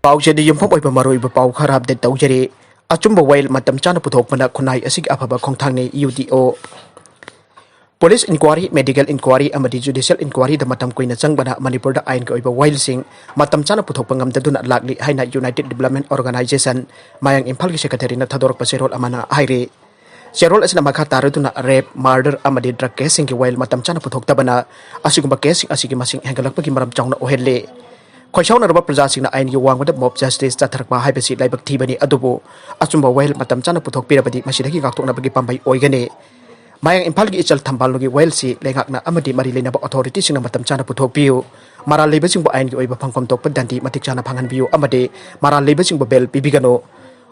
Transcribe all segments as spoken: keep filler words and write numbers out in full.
ꯄꯥꯎꯁꯦꯗꯤ ꯌꯨꯝꯐꯝ ꯑꯣꯏꯕ ꯃꯔꯨꯑꯣꯏꯕ ꯄꯥꯎ ꯈꯔ ꯑꯞꯗꯦꯠ ꯇꯧꯖꯔꯤ꯫ ꯑꯆꯨꯝꯕ ꯋꯥꯌꯦꯜ ꯃꯇꯝ ꯆꯥꯅ ꯄꯨꯊꯣꯛꯄꯅ ꯈꯨꯟꯅꯥꯏ ꯑꯁꯤꯒꯤ ꯑꯐꯕ ꯈꯣꯡꯊꯥꯡꯅꯤ, ꯌꯨ ꯗꯤ ꯑꯣ꯫ Police inquiry, medical inquiry ꯑꯃꯗꯤ judicial inquiryꯗ ꯃꯇꯝ ꯀꯨꯏꯅ ꯆꯪꯕꯅ ꯃꯅꯤꯄꯨꯔꯗ ꯑꯥꯏꯟꯒꯤ ꯑꯣꯏꯕ ꯋꯥꯌꯦꯜꯁꯤꯡ ꯃꯇꯝ ꯆꯥꯅ ꯄꯨꯊꯣꯛꯄ ꯉꯝꯗꯗꯨꯅ ꯂꯥꯛꯂꯤ ꯍꯥꯏꯅ United Development Organization ꯃꯌꯥꯡ ꯏꯝꯐꯥꯜꯒꯤ ꯁꯦꯀ꯭ꯔꯦꯇꯔꯤꯅ ꯊꯥꯗꯣꯔꯛꯄ ꯆꯦꯔꯣꯜ ꯑꯃꯅ ꯍꯥꯏꯔꯤ꯫ ꯆꯦꯔꯣꯜ ꯑꯁꯤꯅ ꯃꯈꯥ ꯇꯥꯔꯗꯨꯅ rape, murder ꯑꯃꯗꯤ drug caseꯁꯤꯡꯒꯤ ꯋꯥꯌꯦꯜ ꯃꯇꯝ ꯆꯥꯅ ꯄꯨꯊꯣꯛꯇꯕꯅ ꯑꯁꯤꯒꯨꯝꯕ caseꯁꯤꯡ ꯑꯁꯤꯒꯤ ꯃꯁꯤꯡ ꯍꯦꯟꯒꯠꯂꯛꯄꯒꯤ ꯃꯔꯝ ꯆꯥꯎꯅ ꯑꯣꯏꯍꯜꯂꯤ꯫ ꯈꯣꯏꯁꯥꯎꯅꯔꯕ ꯄ꯭ꯔꯖꯥꯁꯤꯡꯅ ꯑꯥꯏꯟꯒꯤ ꯋꯥꯡꯃꯗ mob justice ꯆꯠꯊꯔꯛꯄ ꯍꯥꯏꯕꯁꯤ ꯂꯥꯏꯕꯛ ꯊꯤꯕꯅꯤ, ꯑꯗꯨꯕꯨ ꯑꯆꯨꯝꯕ ꯋꯥꯌꯦꯜ ꯃꯇꯝ ꯆꯥꯅ ꯄꯨꯊꯣꯛꯄꯤꯔꯕꯗꯤ ꯃꯁꯤꯗꯒꯤ ꯉꯥꯛꯊꯣꯛꯅꯕꯒꯤ ꯄꯥꯝꯕꯩ ꯑꯣꯏꯒꯅꯤ꯫ ꯃꯌꯥꯡ ꯏꯝꯐꯥꯜꯒꯤ ꯏꯆꯜ ꯊꯝꯕꯥꯜꯅꯨꯒꯤ ꯋꯥꯌꯦꯜꯁꯤ ꯂꯩꯉꯥꯛꯅ ꯑꯃꯗꯤ ꯃꯔꯤ ꯂꯩꯅꯕ authorityꯁꯤꯡꯅ ꯃꯇꯝ ꯆꯥꯅ ꯄꯨꯊꯣꯛꯄꯤꯌꯨ꯫ ꯃꯔꯥꯜ ꯂꯩꯕꯁꯤꯡꯕꯨ ꯑꯥꯏꯟꯒꯤ ꯑꯣꯏꯕ ꯐꯪꯐꯝ ꯊꯣꯛꯄ ꯗꯟꯗꯤ ꯃꯇꯤꯛ ꯆꯥꯅ ꯐꯪꯍꯟꯕꯤꯌꯨ ꯑꯃꯗꯤ ꯃꯔꯥꯜ ꯂꯩꯕꯁꯤꯡꯕꯨ bail ꯄꯤꯕꯤꯒꯅꯨ꯫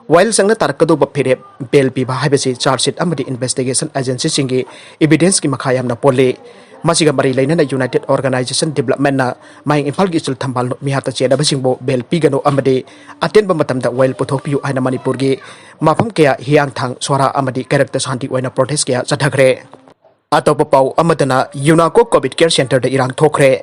ꯋꯥꯌꯦꯜ ꯆꯪꯅ ꯇꯥꯔꯛꯀꯗꯧꯕ ꯐꯤꯔꯦꯞ bail ꯄꯤꯕ ꯍꯥꯏꯕꯁꯤ charge sheet ꯑꯃꯗꯤ investigation agencyꯁꯤꯡꯒꯤ evidenceꯀꯤ ꯃꯈꯥ ꯌꯥꯝꯅ ꯄꯣꯜꯂꯤ꯫ ꯃꯁꯤꯒ ꯃꯔꯤ ꯂꯩꯅꯅ United Organization Developmentꯅ ꯃꯌꯥꯡ ꯏꯝꯐꯥꯜꯒꯤ ꯏꯆꯜ ꯊꯝꯕꯥꯜ ꯃꯤꯍꯥꯠꯇ ꯆꯦꯟꯅꯕꯁꯤꯡꯕꯨ bail ꯄꯤꯒꯅꯨ ꯑꯃꯗꯤ ꯑꯇꯦꯟꯕ ꯃꯇꯝꯗ ꯋꯥꯌꯦꯜ ꯄꯨꯊꯣꯛꯄꯤꯌꯨ ꯍꯥꯏꯅ ꯃꯅꯤꯄꯨꯔꯒꯤ ꯃꯐꯝ ꯀꯌꯥ, ꯍꯤꯌꯥꯡꯊꯥꯡ, ꯁꯣꯔꯥ ꯑꯃꯗꯤ ꯀꯩꯔꯛꯇ ꯁꯥꯟꯇꯤ ꯑꯣꯏꯅ protest ꯀꯌꯥ ꯆꯠꯊꯈ꯭ꯔꯦ꯫ ꯑꯇꯣꯞꯄ ꯄꯥꯎ ꯑꯃꯗꯅ, UNACO COVID Care Centreꯗ ꯏꯔꯥꯡ ꯊꯣꯛꯈ꯭ꯔꯦ꯫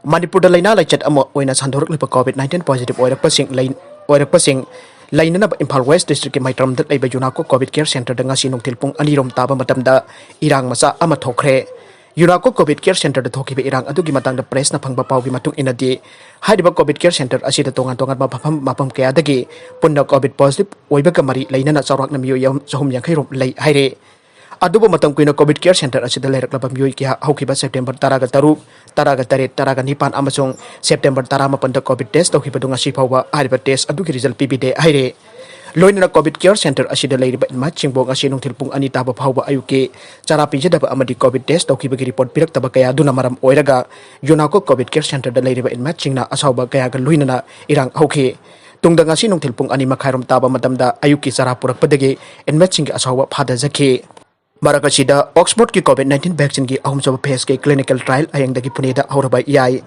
ꯃꯅꯤꯄꯨꯔꯗ ꯂꯥꯏꯅꯥ ꯂꯥꯏꯆꯠ ꯑꯃ ꯑꯣꯏꯅ ꯁꯟꯗꯣꯔꯛꯂꯤꯕ COVID nineteen positive ꯑꯣꯏꯔꯛꯄꯁꯤꯡ ꯂꯩ-, ꯑꯣꯏꯔꯛꯄꯁꯤꯡ ꯂꯩꯅꯅꯕ ꯏꯝꯐꯥꯜ West Districtꯀꯤ ꯃꯩꯇ꯭ꯔꯝꯗ ꯂꯩꯕ UNACO COVID Care Centreꯗ ꯉꯁꯤ ꯅꯨꯡꯊꯤꯜ ꯄꯨꯡ ꯑꯅꯤ ꯔꯣꯝ ꯇꯥꯕ ꯃꯇꯝꯗ ꯏꯔꯥꯡ ꯃꯆꯥ ꯑꯃ ꯊꯣꯛꯈ꯭ꯔꯦ꯫ UNACO COVID Care Centreꯗ ꯊꯣꯛꯈꯤꯕ ꯏꯔꯥꯡ ꯑꯗꯨꯒꯤ ꯃꯇꯥꯡꯗ pressꯅ ꯐꯪꯕ ꯄꯥꯎꯒꯤ ꯃꯇꯨꯡ ꯏꯟꯅꯗꯤ, ꯍꯥꯏꯔꯤꯕ COVID Care Centre ꯑꯁꯤꯗ ꯇꯣꯉꯥꯟ ꯇꯣꯉꯥꯟꯕ ꯃꯐꯝ, ꯃꯐꯝ ꯀꯌꯥꯗꯒꯤ ꯄꯨꯟꯅ COVID positive ꯑꯣꯏꯕꯒ ꯃꯔꯤ ꯂꯩꯅꯅ ꯆꯥꯎꯔꯥꯛꯅ ꯃꯤꯑꯣꯏ ꯆꯍꯨꯝ ꯌꯥꯡꯈꯩ ꯔꯣꯝ ꯂꯩ ꯍꯥꯏꯔꯦ꯫ ꯑꯗꯨꯕꯨ ꯃꯇꯝ ꯀꯨꯏꯅ COVID Care Centre ꯑꯁꯤꯗ ꯂꯩꯔꯛꯂꯕ ꯃꯤꯑꯣꯏ ꯀꯌꯥ ꯍꯧꯈꯤꯕ September ꯇꯔꯥꯒ ꯇꯔꯨꯛ, ꯇꯔꯥꯒ ꯇꯔꯦꯠ, ꯇꯔꯥꯒ ꯅꯤꯄꯥꯟ ꯑꯃꯁꯨꯡ September ꯇꯔꯥꯃꯥꯄꯟꯗ COVID test ꯇꯧꯈꯤꯕꯗꯨ ꯉꯁꯤ ꯐꯥꯎꯕ ꯍꯥꯏꯔꯤꯕ test ꯑꯗꯨꯒꯤ result ꯄꯤꯕꯤꯗꯦ ꯍꯥꯏꯔꯦ꯫ ꯂꯣꯏꯅꯅ COVID Care Centre ꯑꯁꯤꯗ ꯂꯩꯔꯤꯕ inmateꯁꯤꯡꯕꯨ ꯉꯁꯤ ꯅꯨꯡꯊꯤꯜ ꯄꯨꯡ ꯑꯅꯤ ꯇꯥꯕ ꯐꯥꯎꯕ ꯑꯌꯨꯛꯀꯤ ꯆꯔꯥ ꯄꯤꯖꯗꯕ ꯑꯃꯗꯤ COVID test ꯇꯧꯈꯤꯕꯒꯤ report ꯄꯤꯔꯛꯇꯕ ꯀꯌꯥ ꯑꯗꯨꯅ ꯃꯔꯝ ꯑꯣꯏꯔꯒ UNACO COVID Care Centreꯗ ꯂꯩꯔꯤꯕ inmateꯁꯤꯡꯅ ꯑꯁꯥꯎꯕ ꯀꯌꯥꯒ ꯂꯣꯏꯅꯅ ꯏꯔꯥꯡ ꯍꯧꯈꯤ꯫ ꯇꯨꯡꯗ ꯉꯁꯤ ꯅꯨꯡꯊꯤꯜ ꯄꯨꯡ ꯑꯅꯤ ꯃꯈꯥꯏꯔꯣꯝ ꯇꯥꯕ ꯃꯇꯝꯗ ꯑꯌꯨꯛꯀꯤ ꯆꯔꯥ ꯄꯨꯔꯛꯄꯗꯒꯤ inmateꯁꯤꯡꯒꯤ ꯑꯁꯥꯎꯕ ꯐꯥꯊꯖꯈꯤ꯫ ꯃꯔꯛ ꯑꯁꯤꯗ, Oxfordꯀꯤ COVID nineteen vaccineꯒꯤ ꯑꯍꯨꯝꯁꯨꯕ phaseꯀꯤ clinical trial ꯍꯌꯦꯡꯗꯒꯤ ꯄꯨꯅꯦꯗ ꯍꯧꯔꯕ ꯌꯥꯏ꯫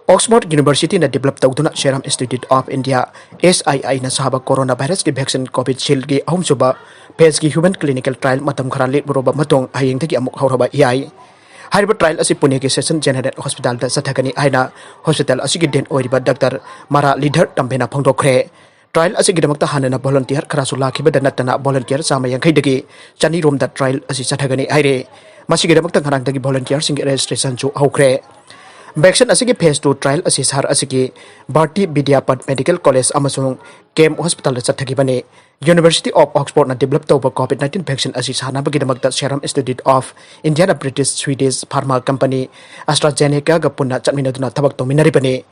Oxford Universityꯅ develop ꯇꯧꯗꯨꯅ Serum Institute of India, SIIꯅ ꯁꯥꯕ corona virusꯀꯤ vaccine Covisshieldꯀꯤ ꯑꯍꯨꯝꯁꯨꯕ phaseꯀꯤ human clinical trial ꯃꯇꯝ ꯈꯔ ꯂꯦꯞꯂꯨꯔꯕ ꯃꯇꯨꯡ ꯍꯌꯦꯡꯗꯒꯤ ꯑꯃꯨꯛ ꯍꯧꯔꯕ ꯌꯥꯏ꯫ ꯍꯥꯏꯔꯤꯕ ꯇ꯭ꯔꯥꯏꯌꯦꯜ ꯑꯁꯤ ꯄꯨꯅꯦꯒꯤ ꯁꯦꯁꯟ ꯖꯦꯅꯔꯦꯜ ꯍꯣꯁꯄꯤꯇꯥꯜꯗ ꯆꯠꯊꯒꯅꯤ ꯍꯥꯏꯅ ꯍꯣꯁꯄꯤꯇꯥꯜ ꯑꯁꯤꯒꯤ ꯗꯤꯟ ꯑꯣꯏꯔꯤꯕ ꯗꯥꯛꯇꯔ ꯃꯔꯥ ꯂꯤꯙꯔ ꯇꯝꯕꯦꯅ ꯐꯣꯡꯗꯣꯛꯈ꯭ꯔꯦ꯫ ꯇ꯭ꯔꯥꯏꯌꯦꯜ ꯑꯁꯤꯒꯤꯗꯃꯛꯇ ꯍꯥꯟꯅꯅ ꯚꯣꯂꯟꯇꯤꯌꯔ ꯈꯔꯁꯨ ꯂꯥꯛꯈꯤꯕꯗ ꯅꯠꯇꯅ ꯚꯣꯂꯟꯇꯤꯌꯔ ꯆꯥꯝꯃ ꯌꯥꯡꯈꯩꯗꯒꯤ ꯆꯅꯤ ꯔꯣꯝꯗ ꯇ꯭ꯔꯥꯏꯌꯦꯜ ꯑꯁꯤ ꯆꯠꯊꯒꯅꯤ ꯍꯥꯏꯔꯦ꯫ ꯃꯁꯤꯒꯤꯗꯃꯛꯇ ꯉꯔꯥꯡꯗꯒꯤ ꯚꯣꯂꯟꯇꯤꯌꯔꯁꯤꯡꯒꯤ ꯔꯦꯖꯤꯁꯇ꯭ꯔꯦꯁꯟꯁꯨ ꯍꯧꯈ꯭ꯔꯦ꯫ ꯚꯦꯛꯁꯤꯟ ꯑꯁꯤꯒꯤ ꯐꯦꯁ ꯇꯨ ꯇ꯭ꯔꯥꯏꯌꯦꯜ ꯑꯁꯤ ꯁꯍꯔ ꯑꯁꯤꯒꯤ ꯚꯥꯔꯇꯤ ꯕꯤꯗ꯭ꯌꯥꯄꯠ ꯃꯦꯗꯤꯀꯦꯜ ꯀꯣꯂꯦꯖ ꯑꯃꯁꯨꯡ ꯀꯦꯝ ꯍꯣꯁꯄꯤꯇꯥꯜꯗ ꯆꯠꯊꯈꯤꯕꯅꯤ꯫ University of Oxfordꯅ develop ꯇꯧꯕ COVID nineteen vaccine ꯑꯁꯤ ꯁꯥꯟꯅꯕꯒꯤꯗꯃꯛꯇ Serum Institute of Indiaꯅ British, Swedish pharma company AstraZenecaꯒ ꯄꯨꯟꯅ ꯆꯠꯃꯤꯟꯅꯗꯨꯅ ꯊꯕꯛ ꯇꯧꯃꯤꯟꯅꯔꯤꯕꯅꯤ꯫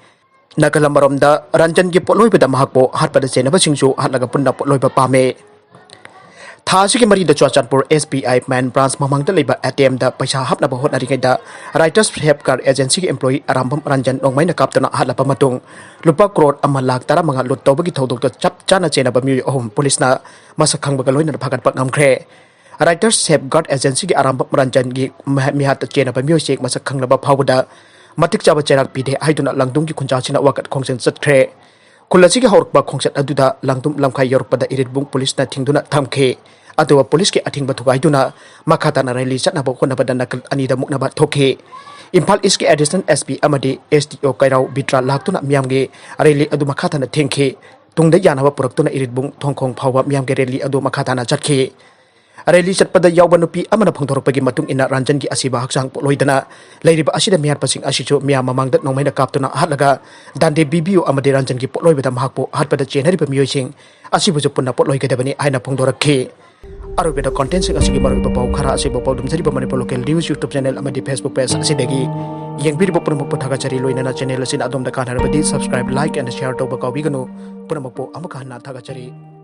ꯅꯥꯀꯜ ꯑꯃꯔꯣꯝꯗ ꯔꯟꯖꯟꯒꯤ ꯄꯣꯠꯂꯣꯏꯕꯗ ꯃꯍꯥꯛꯄꯨ ꯍꯥꯠꯄꯗ ꯆꯦꯟꯅꯕꯁꯤꯡꯁꯨ ꯍꯥꯠꯂꯒ ꯄꯨꯟꯅ ꯄꯣꯠꯂꯣꯏꯕ ꯄꯥꯝꯃꯤ꯫ ꯊꯥ ꯑꯁꯤꯒꯤ ꯃꯔꯤꯗ ꯆꯨꯔꯥꯆꯥꯟꯄꯨꯔ SBI main branch ꯃꯃꯥꯡꯗ ꯂꯩꯕ ATMꯗ ꯄꯩꯁꯥ ꯍꯥꯞꯅꯕ ꯍꯣꯠꯅꯔꯤꯉꯩꯗ Riders Safeguard Agencyꯒꯤ employee Arambam Ranjan ꯅꯣꯡꯃꯩꯅ ꯀꯥꯞꯇꯨꯅ ꯍꯥꯠꯂꯕ ꯃꯇꯨꯡ ꯂꯨꯄꯥ ꯀ꯭ꯔꯣꯔ ꯑꯃ ꯂꯥꯈ ꯇꯔꯥꯃꯉꯥ ꯂꯨꯠ ꯇꯧꯕꯒꯤ ꯊꯧꯗꯣꯛꯇ ꯆꯞ ꯆꯥꯅ ꯆꯦꯟꯅꯕ ꯃꯤꯑꯣꯏ ꯑꯍꯨꯝ ꯄꯨꯂꯤꯁꯅ ꯃꯁꯛ ꯈꯪꯕꯒ ꯂꯣꯏꯅꯅ ꯐꯥꯒꯠꯄ ꯉꯝꯈ꯭ꯔꯦ꯫ Riders Safeguard Agencyꯒꯤ ꯑꯔꯥꯝꯕꯝ ꯔꯟꯖꯟꯒꯤ ꯃꯤꯍ-, ꯃꯤꯍꯥꯠꯇ ꯆꯦꯟꯅꯕ ꯃꯤꯑꯣꯏꯁꯤꯡ ꯃꯁꯛ ꯈꯪꯂꯕ ꯐꯥꯎꯕꯗ ꯃꯇꯤꯛ ꯆꯥꯕ ꯆꯩꯔꯥꯛ ꯄꯤꯗꯦ ꯍꯥꯏꯗꯨꯅ ꯂꯥꯡꯗꯨꯝꯒꯤ ꯈꯨꯟꯖꯥꯁꯤꯅ ꯋꯥꯀꯠ ꯈꯣꯡꯖꯪ ꯆꯠꯈ꯭ꯔꯦ꯫ ꯈꯨꯜ ꯑꯁꯤꯒꯤ ꯍꯧꯔꯛꯄ ꯈꯣꯡꯆꯠ ꯑꯗꯨꯗ ꯂꯥꯡꯗꯨꯝ ꯂꯝꯈꯥꯏ ꯌꯧꯔꯛꯄꯗ ꯏꯔꯤꯠꯕꯨꯡ ꯄꯨꯂꯤꯁꯅ ꯊꯤꯡꯗꯨꯅ ꯊꯝꯈꯤ꯫ ꯑꯗꯨꯒ ꯄꯨꯂꯤꯁꯀꯤ ꯑꯊꯤꯡꯕ ꯊꯨꯒꯥꯏꯗꯨꯅ ꯃꯈꯥ ꯇꯥꯅ rally ꯆꯠꯅꯕ ꯍꯣꯠꯅꯕꯗ ꯅꯥꯀꯜ ꯑꯅꯤꯗ ꯃꯨꯛꯅꯕ ꯊꯣꯛꯈꯤ꯫ ꯏꯝꯐꯥꯜ ꯏꯁꯀꯤ additional SP ꯑꯃꯗꯤ SDO ꯀꯩꯔꯥꯎ ꯕꯤꯇ꯭ꯔꯥ ꯂꯥꯛꯇꯨꯅ ꯃꯤꯌꯥꯝꯒꯤ rally ꯑꯗꯨ ꯃꯈꯥ ꯇꯥꯅ ꯊꯤꯡꯈꯤ꯫ ꯇꯨꯡꯗ ꯌꯥꯅꯕ ꯄꯨꯔꯛꯇꯨꯅ ꯏꯔꯤꯠꯕꯨꯡ ꯊꯣꯡꯈꯣꯡ ꯐꯥꯎꯕ ꯃꯤꯌꯥꯝꯒꯤ rally ꯑꯗꯨ ꯃꯈꯥ ꯇꯥꯅ ꯆꯠꯈꯤ꯫ Rally ꯆꯠꯄꯗ ꯌꯥꯎꯕ ꯅꯨꯄꯤ ꯑꯃꯅ ꯐꯣꯡꯗꯣꯔꯛꯄꯒꯤ ꯃꯇꯨꯡ ꯏꯟꯅ ꯔꯟꯖꯟꯒꯤ ꯑꯁꯤꯕ ꯍꯛꯆꯥꯡ ꯄꯣꯠꯂꯣꯏꯗꯅ ꯂꯩꯔꯤꯕ ꯑꯁꯤꯗ ꯃꯤꯍꯥꯠꯄꯁꯤꯡ ꯑꯁꯤꯁꯨ ꯃꯤꯌꯥꯝ ꯃꯃꯥꯡꯗ ꯅꯣꯡꯃꯩꯅ ꯀꯥꯞꯇꯨꯅ ꯍꯥꯠꯂꯒ ꯗꯥꯟꯗꯦ ꯕꯤꯕꯤꯌꯨ ꯑꯃꯗꯤ ꯔꯟꯖꯟꯒꯤ ꯄꯣꯠꯂꯣꯏꯕꯗ ꯃꯍꯥꯛꯄꯨ ꯍꯥꯠꯄꯗ ꯆꯦꯟꯅꯔꯤꯕ ꯃꯤꯑꯣꯏꯁꯤꯡ ꯑꯁꯤꯕꯨꯁꯨ ꯄꯨꯟꯅ ꯄꯣꯠꯂꯣꯏꯒꯗꯕꯅꯤ ꯍꯥꯏꯅ ꯐꯣꯡꯗꯣꯔꯛꯈꯤ꯫ ꯑꯔꯣꯏꯕꯗ contentꯁꯤꯡ ꯑꯁꯤꯒꯤ ꯃꯔꯨꯑꯣꯏꯕ ꯄꯥꯎ ꯈꯔ ꯑꯁꯤꯕꯨ ꯄꯥꯎꯗꯝꯖꯔꯤꯕ Manipur Local News YouTube channel ꯑꯃꯗꯤ Facebook page ꯑꯁꯤꯗꯒꯤ ꯌꯦꯡꯕꯤꯔꯤꯕ ꯄꯨꯝꯅꯃꯛꯄꯨ ꯊꯥꯒꯠꯆꯔꯤ꯫ ꯂꯣꯏꯅꯅ channel ꯑꯁꯤꯅ ꯑꯗꯣꯝꯗ ꯀꯥꯟꯅꯔꯕꯗꯤ subscribe, like and share ꯇꯧꯕ ꯀꯥꯎꯕꯤꯒꯅꯨ꯫ ꯄꯨꯝꯅꯃꯛꯄꯨ ꯑꯃꯨꯛꯀ ꯍꯟꯅ ꯊꯥꯒꯠꯆꯔꯤ꯫